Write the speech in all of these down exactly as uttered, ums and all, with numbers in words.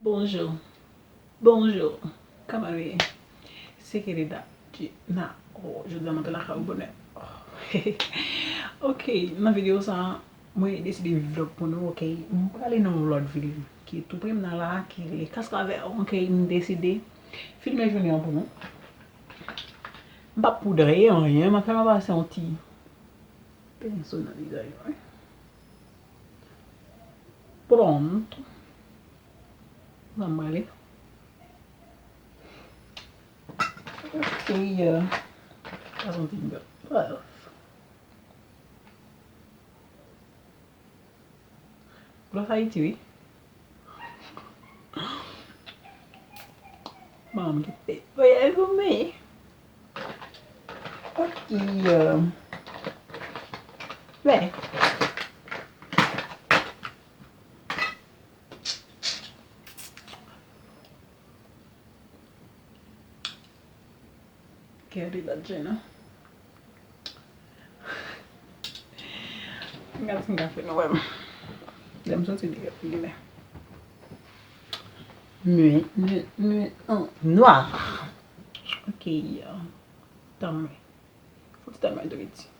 Bonjou. Bonjou. Kòman nou ye? Se Keneda. Di, na, oh, jodi a m antre lakay ou bonè. Oh. Ok, nan videyo sa, mwen deside vlog pou nou, ok? M prale nan yon lòt vil ki tou pre m nan la, ki rele Cascavelle, ok? M deside filme jounen an pou nou. M p ap poudre anyen, m ap fè m pase yon ti penso nan vizaj mwen. Pronto. Sa m prale. Ok, euh, sa son ti bèl. Gloss Haiti, wi. Manman m kite voyaj pou mwen. Ok, euh, men. Gade la Jenna. Gade si m ka fè nou wè m. Lè m soti deyò, li men. Nwit, nwit, nwit, oh, nwa. Ok, euh, tann mwen. Fouti tann mwen tou piti.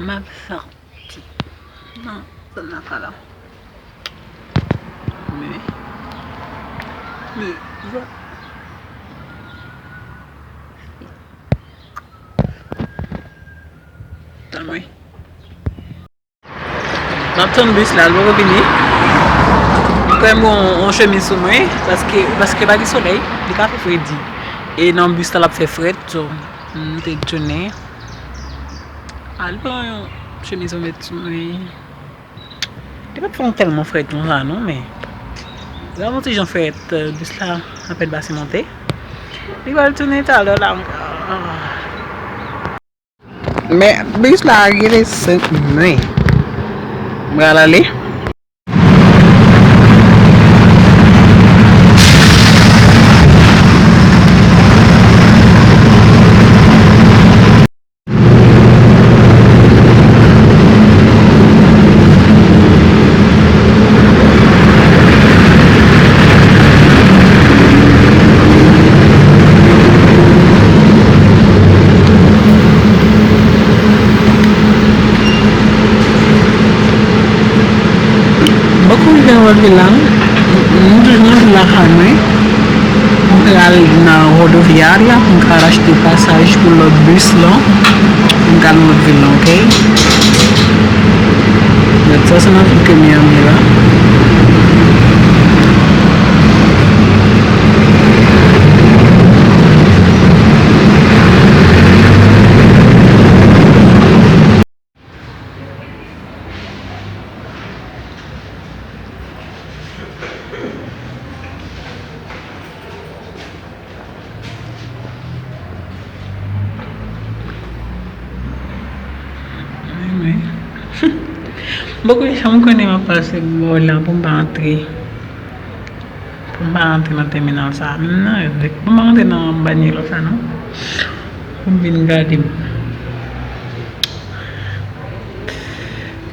M ap santi nan zòn nan sa la. Men, men, zòn. Tann mwen. M ap tann bis la, l poko vini. M kwè m gen yon, yon chemiz sou mwen, paske, paske pa gen solèy, li ka fè fredi. E nan bis la, l ap fè frèt, so, m te tounen. Al pran yon chemiz ou met sou mwen. Li pa t fè m tèlman frèt konsa non, men l ap yon ti jan frèt, euh, bis la apèn pase monte. Li pral tounen talè la ankò. Men bis la rive Sent Mwen. M pral ale. Bòkò rive nan lòt vil la, nou toujou nan vil lakay mwen. M pral nan Rodoviária pou m ka al achte pasaj pou lòt bis lan. M ka nan lòt vil lan, ok? Gad sa, se nan vil ke Miami la. Mwen, mwen. Bon, kounya, jan m konnen m ap pase bò la pou m pa antre. Pou m pa rantre nan tèminal sa a menm nan, pou m pa rantre nan banyè lòt la non. Pou m vin gade m.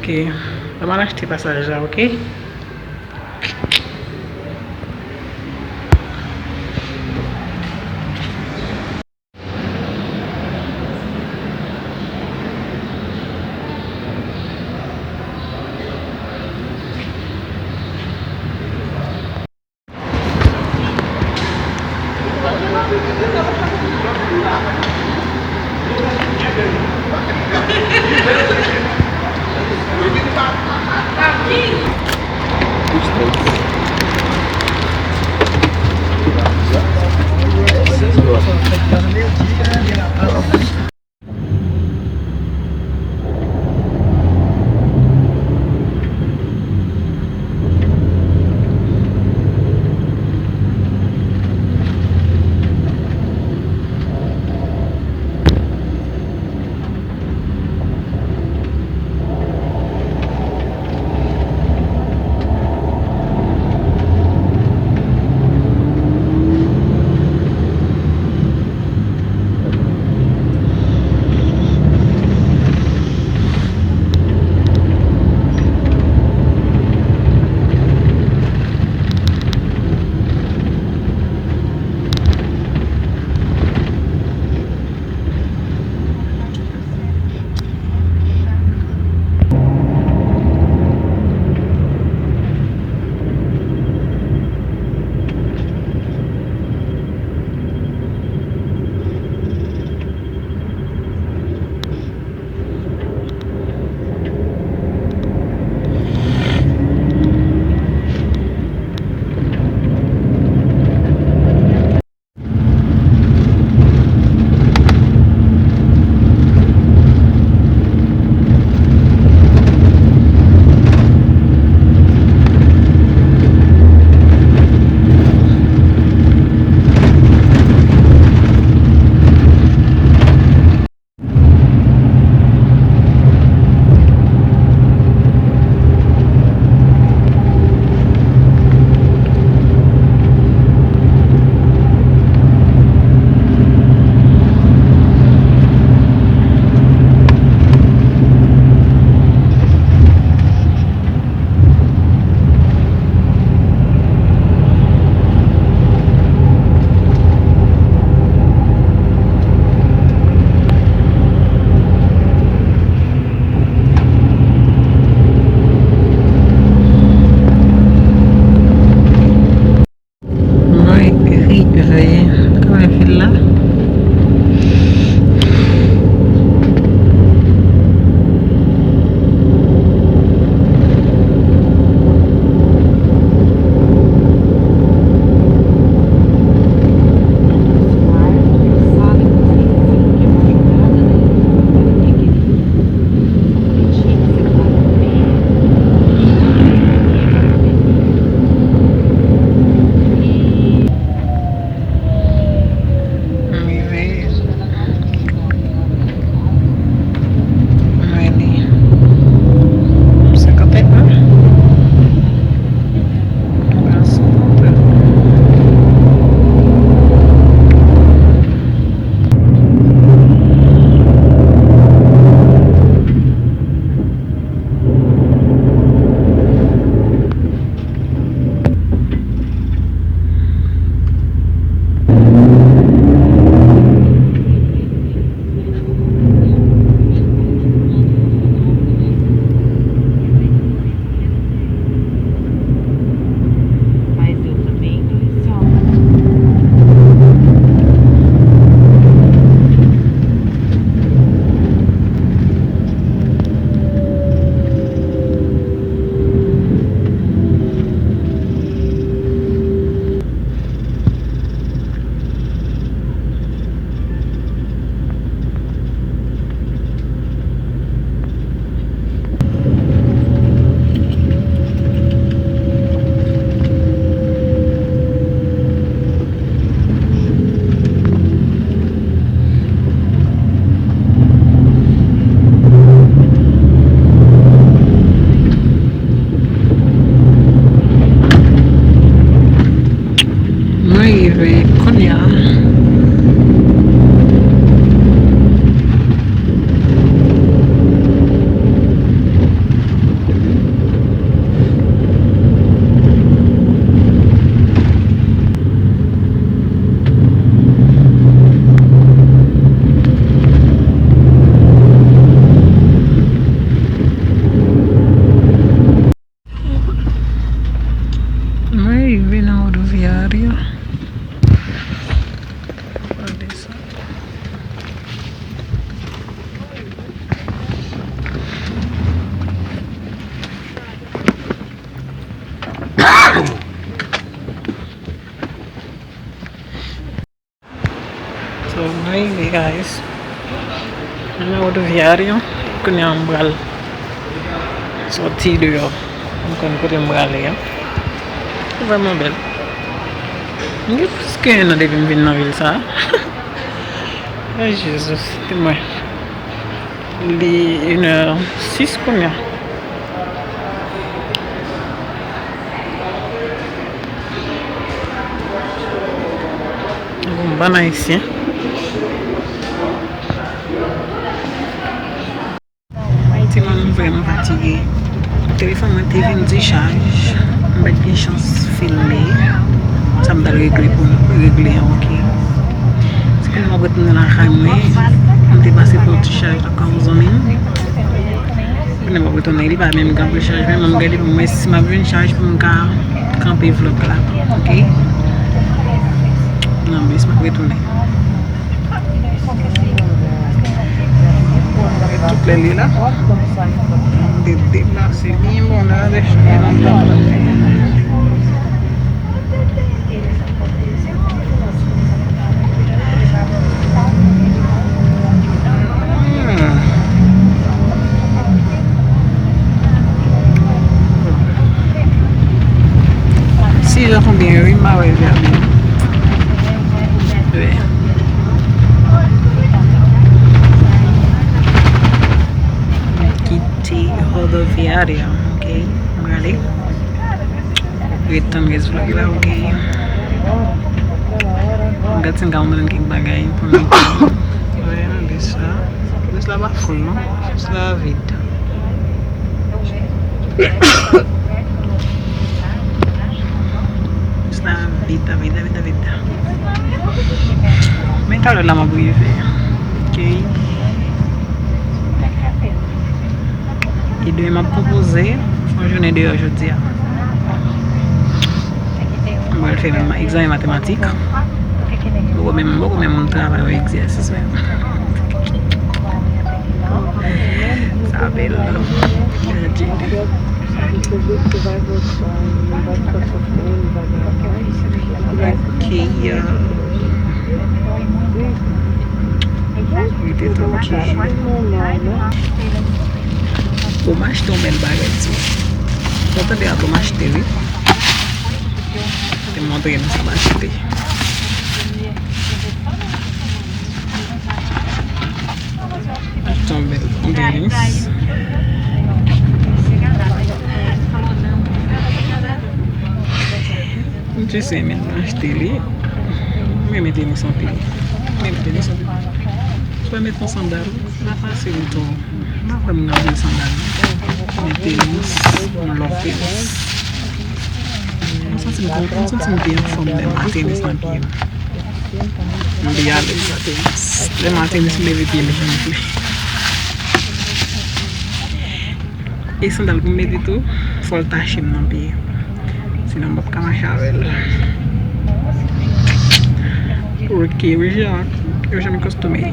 Ok. Ban m al achte pasaj la, ok? Rive nan wodovyaryo. Gade sa. So, mwen rive, guys. Mwen nan wodovyaryo. Kounye a m pral sòti deyò. M konn kote m prale a. Li vrèman bèl. M gen plis ke en an depi m vin nan vil sa a. Ay, Jezi, se mwen. Li inè sis kounye a. Bon, bann ayisyen. Timoun, m vrèman fatige. Telefòn mwen te vin dichaj. M pa t gen chans filme sa m t al regle pou m regle an, oke. Se kounye a m ap retounen lakay mwen. M te pase pou yon ti chaj lakay yon zanmi m. Kounye a m ap retounen, li pa menm gen anpil chaj, men m gade pou m wè si m ap jwenn chaj pou m ka kanpe vlòg la, oke? Nan bis, m ap retounen. Tout lè li la. Li deplase byen bon la, depi nan tan. Hmm. Sis jan konbyen, wi, m pa wè l jan. Wi. Kite Rodoviária, ok? M prale. Ret tann rès vlòg la, ok? M gad si m ka montre n kèk bagay pou nou. Wè, nan bis la. Bis la pa full, non? Bis la vid. Bis la vid, vid, vid, vid. Men talè la m ap rive. Ok. E demen m ap konpoze. Fè yon jounen deyò jodi a. M pral fè egzamen matematik. Poko menm, poko menm travay ou egzèsis menm. Sa bèl. Gade. Ok, euh, rete tann toujou. Bon, m achte yon bèl bagay tou. Ou tande a, bon, m achte, wi. Te montre nou sa m achte. Achte yon bèl, yon tenis. M just renmen achte li. M renmen tenis anpil. M renmen tenis anpil. Swa met yon sandal, la fasil tou. M pa kwè m nan vye sandal. Men tenis, m love tenis. M santi m kon, m santi m pi anfòm lè m a tenis nan pye m. M pi alèz a tenis. Lè m a tenis, m leve pye m jan m vle. E sandal pou m mete tou, fò l tache m nan pye. Sinon, m p ap ka mache avè l. Ok, Richard. Yo janm kòstome.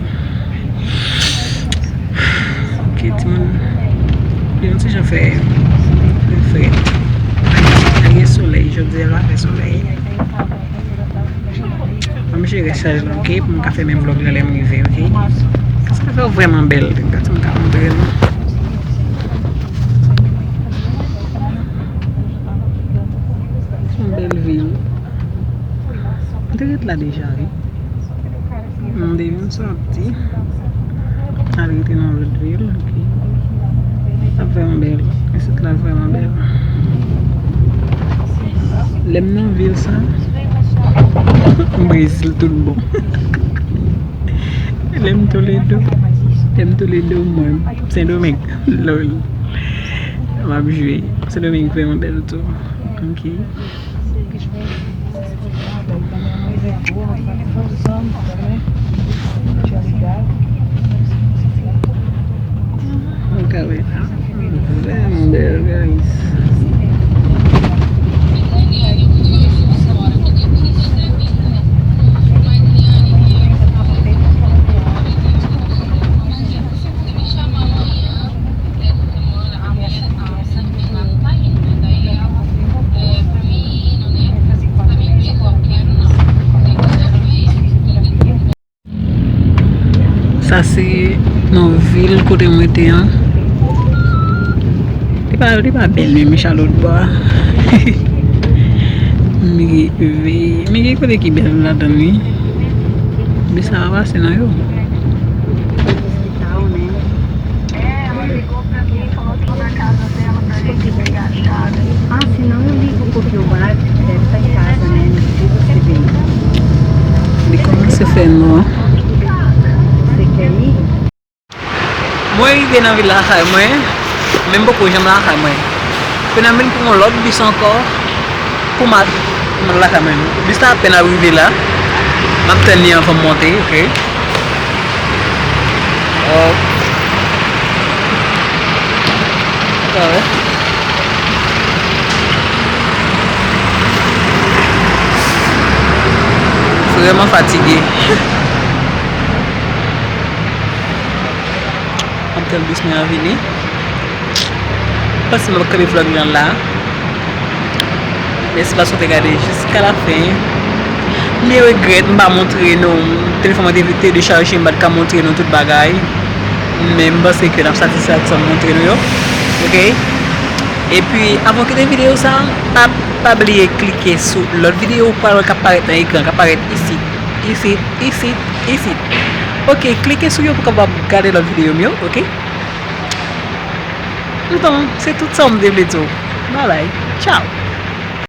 Ok, timoun. Yo yon ti jan fè, fè frèt. Pa gen solèy, jodi a pa fè solèy. Ban m jere chaj la, ok? Pou m ka fè menm vlòg la lè m rive, ok? Sa fè w vrèman bèl. Gad si m ka montre nou. Yon bèl vil. M te ret la deja, wi. M te vin sòti. Al rete nan lòt vil, ok. Sa vrèman bèl. Isit la vrèman bèl. Lè m nan vil sa, m Brezil tout bon. Lè m Toledo, lè m Toledo, mwen Sendomeng. Lol. M ap jwe. Sendomeng vrèman bèl tou. Ok. Ok, wè. Vrèman bèl, guys. Sa se nan vil kote mwen te an. Li pa, li pa bèl menm, Charlotte bò a. M gen, m gen kote ki bèl ladan l wi. Bis la pa pase nan yo. Ah, se nan yon liv ou kopye w bat, that ten thousand and people sitting. Li kòmanse fè nwa. Se kèmi. Mwen rive nan vil lakay mwen, men m poko janm lakay mwen. Kounye a m vin pran yon lòt bis ankò pou m al, pou m al lakay mwen. Bis la apèn ap rive la. M ap tann li anvan m monte, oke. Oh. Sa wè. Vrèman fatige. M ap tann bis mwen an vini. Panse m ap kanpe vlòg lan la. Mèsi paske w te gade jiska la fen. M byen regrèt m pa montre nou. Telefòn mwen te, te dechaje, m pa t ka montre nou tout bagay. Men m panse ke n ap satisfè ak sa m montre nou yo. Oke? Epi, avan w kite videyo sa, pa, pa bliye klike sou lòt videyo ou pral wè k ap parèt nan ekran, k ap parèt isit, isit, isit, isit. Oke, klike sou yo pou w kapab gade lòt videyo m yo, oke? Antan, se tout sa m te vle di w. Babay, tchaw!